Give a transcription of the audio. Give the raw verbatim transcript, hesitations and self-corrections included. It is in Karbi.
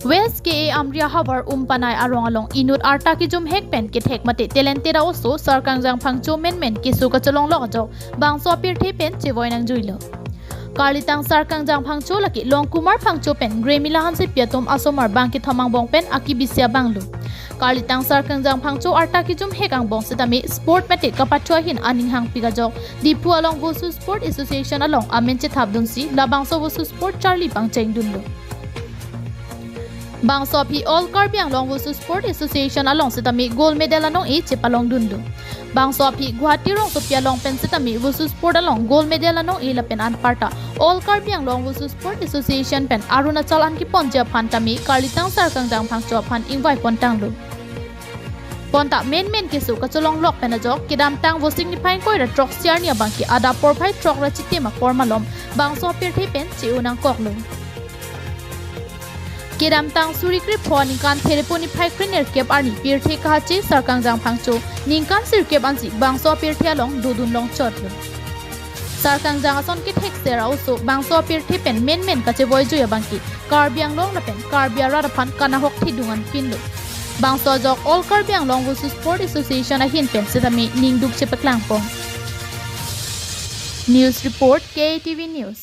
West K A Amri ahavar Umpanai arong along inut arta kejum hek pen kethek mate talented a-oso Sarkangjang Phangcho menmen keso kacholonglok ajok bangso apirthe pen chevoi nangjuilo. Karlitang Sarkangjang Phangcho lake Longkumar Phangcho pen Gremila Hansepi atum asomar bang kethom angbong pen akibisi abang lo. Karlitang Sarkangjang Phangcho arta kejum hek angbong setame sport mate kapachua ahin aning hangpik ajok Diphu along Wushu Sport Association along amen chethapdunsi labangso Wushu Sport charli pangchengdunlo. Bangso aphi All Karbi Anglong Wushu Sport Association along setame gold medal anong-e chepalongdunlo. Bangso aphi Guwahati rongsopi along pen setame Wushu Sport along gold medal anong-e lapen anparta All Karbi Anglong Wushu Sport Association pen Arunachal an keponji aphan tame Karlitang Sarkangjang Phangcho aphan ingvai pontanglo. Bonta menmen keso kacholonglok pen ajok kedamtang Vosik niphai ingkoi ra throksi arni abangke adap porphai throk ra chitim akor malom bangso apirthe pen che-o nangkoklo. Kedamtang suri krepho aningkan Pherepho niphai krenerkep arni pirthe kahache Sarkangjang Phangcho ningkan sirkep ansi bangso apirthe along dodun longchotlo. Sarkangjang ason kethekser a-oso bangso apirthe pen menmen kachevoijui abangke Karbi Anglong lapen Karbi arat aphan kanahok thedung anpinlo. Bangso ajok All Karbi Anglong Wushu Sport Association ahin pen setame ningduk chepaklangpon. News report, K A T V News.